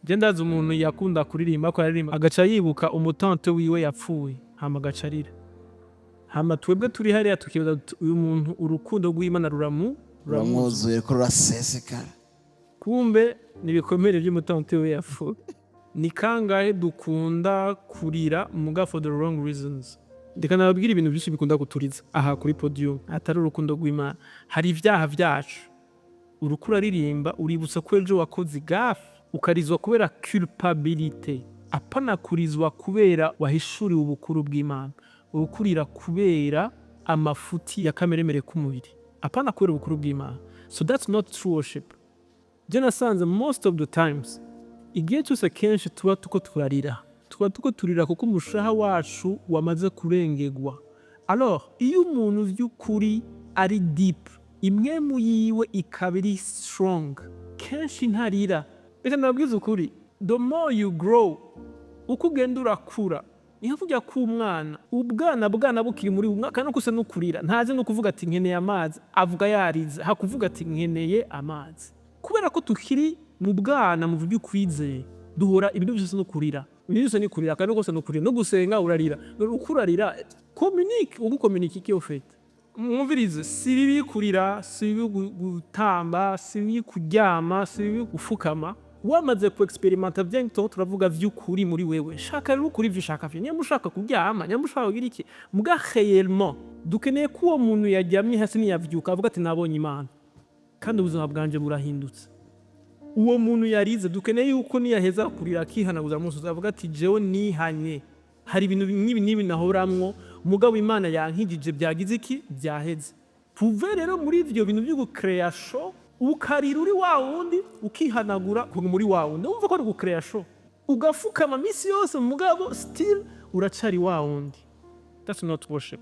Je ndazi umuntu yakunda kuririmba, ko aririmba agaca yibuka umutante wiwe yapfuye, hama agaca arira. Hama twebwe turi hariya tukibaza tuti: "Uyu muntu urukundo rw'Imana ruramwuzuye." Ruramwuzuye ko rurasesekara. Kumbe ni ibikomere by'umutante we yapfuye. Ni kangahe dukunda kurira muga for the wrong reasons? Reka nababwire ibintu byinshi bikunda kuturiza aha kuri podium atari urukundo rw'Imana. Hari ibyaha byacu. Uriko uraririmba, uributsa ko ejo wakoze igafe, ukarizwa kubera culpabilité, apana kurizwa kubera wahishuriwe ubukuru bw'Imana. Ukurira kubera amafuti ya kameremere k'umubiri, apana kubera ubukuru bw'Imana. So that's not true worship. Je nasanze most of the times, igihe cyose, kenshi tuba tuko turarira, tuba tuko turira kuko umushaha wacu wamaze kurengegwa. Alors iyo umuntu vy'ukuri ari deep, impwemu yiwe ikaba iri strong, kenshi ntarira. Reka ndababwize ukuri, the more you grow, uko ugenda urakura, ni nka kurya k'umwana. Ubwana bwana bukiri muri umwaka no kusa no kurira, ntazi no kuvuga ati: "Nkeneye amazi." Avuga yarize, hakuvuga ati: "Nkeneye amazi." Kubera ko tukiri mu bwana mu by'ukwizera, duhora ibintu byose no kurira, ibintu byose ni kurira, kandi kose no kurira, no gusenga urarira. Uko urarira, communique, uko communique iki au fait? Mwumvirize, si bibi kurira, si bibi gutamba, si bibi kuryama, si bibi gufukama. Wamaze ku expérimenter bya tuba turavuga vy'ukuri muri wewe, shaka rero ukuri ivyo ushaka vyo. Nyamba ushaka kuryama, nyamba ushaka kugira iki, muga réellement dukeneye ko uwo muntu yaryamye hasi niyavyuka avuga ati: "Nabonye Imana kandi ubuzima bwanje burahindutse." Uwo muntu yarize, dukeneye yuko niyaheza kurira akihanaguza musozi avuga ati: "Jewe nihanye, hari ibintu n'ibi n'ibi nahoramwo, mugabo Imana yankijije, byagize iki, byaheze." Tuve rero muri ivyo bintu vyo gucréer show, ukarira uri wa wundi, ukihanagura kuva muri wa wundi, wumva ko ari gucréer show, ugafukama misi yose, mugabo still uracari wa wundi. That's not worship.